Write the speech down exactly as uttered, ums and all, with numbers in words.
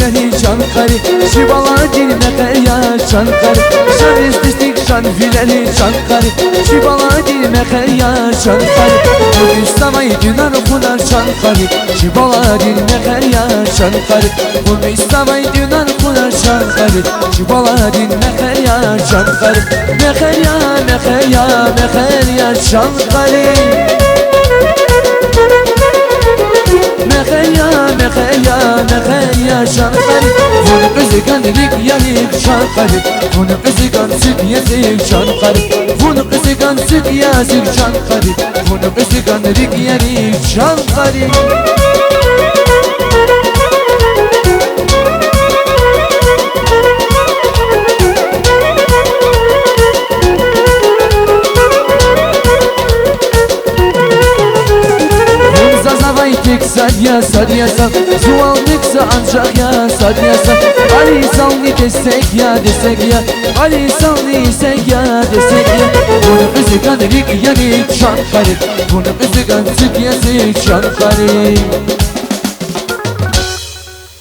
Чан къари, чи баладин мехъер я, чан къари, шаниз дестик шан вилери, чан къари, чи баладин мехъер я, чан къари. Вун исавай дуьньяр хунар, чан къари, чи баладин мехъер я, чан къари. Вун исавай дуьньяр хунар, чан къари, чи баладин мехъер я, чан къари. Мехъер я, мехъер я, мехъер я, чан къари. Мехъер я, мехъер я, мехъер я, чан къари. Вун кьуьзуь кӀан рикӀ я рикӀ, чан къари. Вун кьуьзуь кӀан суьд я суьд, чан къари. Вун кьуьзуь кӀан суьд я суьд, чан къари. Вун кьуьзуь кӀан рикӀ я рикӀ, чан къари. Вун заз авай тек сад я, сад я, сад. Зувал тек са анжах я, сад я, сад. Ари сални дестек я, дестек я. Ари сални исек я, дестек я. Вун кьуьзуь кӀан рикӀ я рикӀ, чан къари. Вун кьуьзуь кӀан суьд я суьд, чан къари.